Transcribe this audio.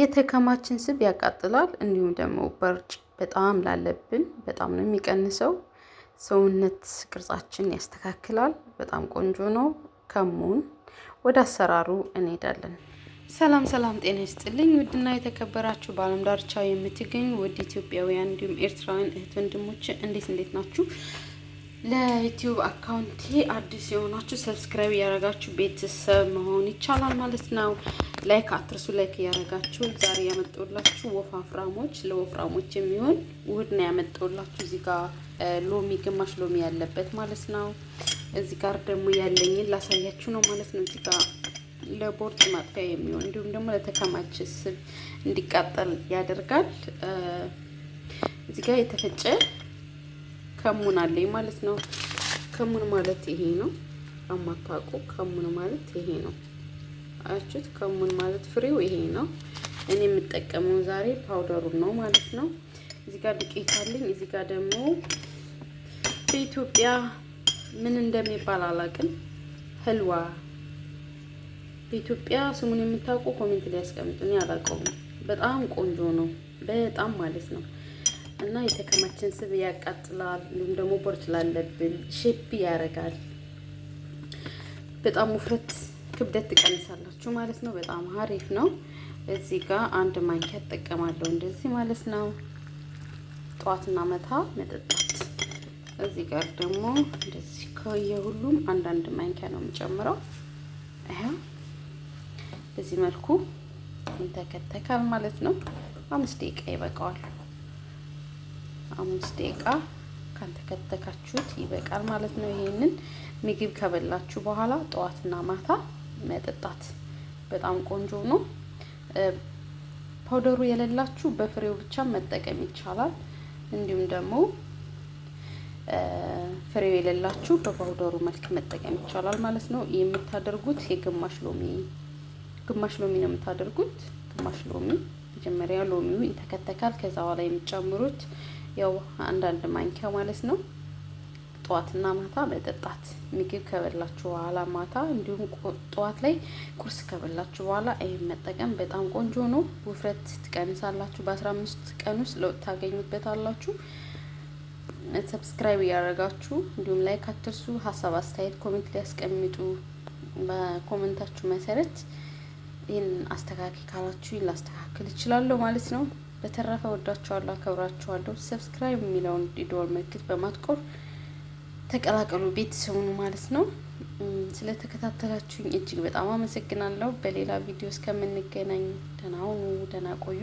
የተከማችን ስብ ያቃጥላል። እንዲሁም ደግሞ በርጭ በጣም ላለብን በጣም ነው የሚቀንሰው። ሰውነት ቅርጻችን ያስተካክላል። በጣም ቆንጆ ነው። ከሙን ወደ አሰራሩ እንሄዳለን። ሰላም ሰላም፣ ጤና ይስጥልኝ ውድና የተከበራችሁ በዓለም ዳርቻ የምትገኙ ውድ ኢትዮጵያውያን እንዲሁም ኤርትራውያን እህት ወንድሞች እንዴት እንዴት ናችሁ? ለዩቲዩብ account ኤ አዲስ የሆናችሁ subscribe እያደረጋችሁ ቤተሰብ መሆን ይቻላል ማለት ነው። Like አትርሱ፣ like እያደረጋችሁ። ዛሬ ያመጣሁላችሁ ወፋፍራሞች ለወፍራሞች የሚሆን ውህድ ነው ያመጣሁላችሁ። እዚህ ጋር ሎሚ፣ ግማሽ ሎሚ ያለበት ማለት ነው። እዚህ ጋር ደግሞ ያለኝን ላሳያችሁ ነው ማለት ነው። እዚህ ጋር ለቦርጭ ማጥፊያ የሚሆን እንዲሁም ደግሞ ለተከማቸ ስብ እንዲቃጠል ያደርጋል። እዚህ ጋር የተፈጨ ከሙን አለኝ ማለት ነው። ከሙን ማለት ይሄ ነው። አማታውቁ ከሙን ማለት ይሄ ነው። አያችሁት? ከሙን ማለት ፍሬው ይሄ ነው። እኔ የምጠቀመው ዛሬ powder ኡን ነው ማለት ነው። እዚህ ጋር ዱቄት አለኝ። እዚህ ጋር ደግሞ በኢትዮጵያ ምን እንደሚባል አላውቅም። ህልዋ በኢትዮጵያ ስሙን የምታውቁ comment ላይ ያስቀምጡ። እኔ አላውቀውም። በጣም ቆንጆ ነው፣ በጣም ማለት ነው። እና የተከማችን ስብ ያቃጥላል። እንዲሁም ደግሞ ቦርጭ ላለብን shape ያደርጋል። በጣም ውፍረት ክብደት ትቀንሳላችሁ ማለት ነው። በጣም አሪፍ ነው። እዚህ ጋር አንድ ማንኪያ እጠቀማለሁ እንደዚህ ማለት ነው። ጠዋትና ማታ መጠጣት። እዚህ ጋር ደግሞ እንደዚህ ከየሁሉም አንዳንድ ማንኪያ ነው የምጨምረው። ይኸው በዚህ መልኩ ይንተከተካል ማለት ነው። 5 ደቂቃ ይበቃዋል። 5 ደቂቃ ካንተከተካችሁት ይበቃል ማለት ነው። ይሄንን ምግብ ከበላችሁ በኋላ ጠዋትና ማታ መጠጣት በጣም ቆንጆ ነው። Powder ኡ የሌላችሁ በፍሬው ብቻ መጠቀም ይቻላል። እንዲሁም ደግሞ ፍሬው የሌላችሁ በ powder ኡ መልክ መጠቀም ይቻላል ማለት ነው። የምታደርጉት የግማሽ ሎሚ፣ ግማሽ ሎሚ ነው የምታደርጉት። ግማሽ ሎሚ፣ መጀመሪያ ሎሚው ይንተከተካል። ከዛ በኋላ የምትጨምሩት ያው አንዳንድ ማንኪያ ማለት ነው። ጠዋትና ማታ መጠጣት፣ ምግብ ከበላችሁ በኋላ ማታ፣ እንዲሁም ጠዋት ላይ ቁርስ ከበላችሁ በኋላ ይህን መጠቀም በጣም ቆንጆ ነው። ውፍረት ትቀንሳላችሁ። በ15 ቀን ውስጥ ለውጥ ታገኙበታላችሁ። Subscribe እያደረጋችሁ እንዲሁም like አትርሱ። ሀሳብ አስተያየት comment ላይ ያስቀምጡ። በ comment ኣችሁ መሰረት ይህን አስተካክል ካላችሁ ላስተካክል እችላለሁ ማለት ነው። በተረፈ ወዳችኋለሁ፣ አከብራችኋለሁ። Subscribe የሚለውን የደወል ምልክት በማጥቆር ተቀላቀሉ፣ ቤተሰቡን ማለት ነው። ስለተከታተላችሁኝ እጅግ በጣም አመሰግናለሁ። በሌላ ቪዲዮ እስከምንገናኝ ደህና ሁኑ፣ ደህና ቆዩ።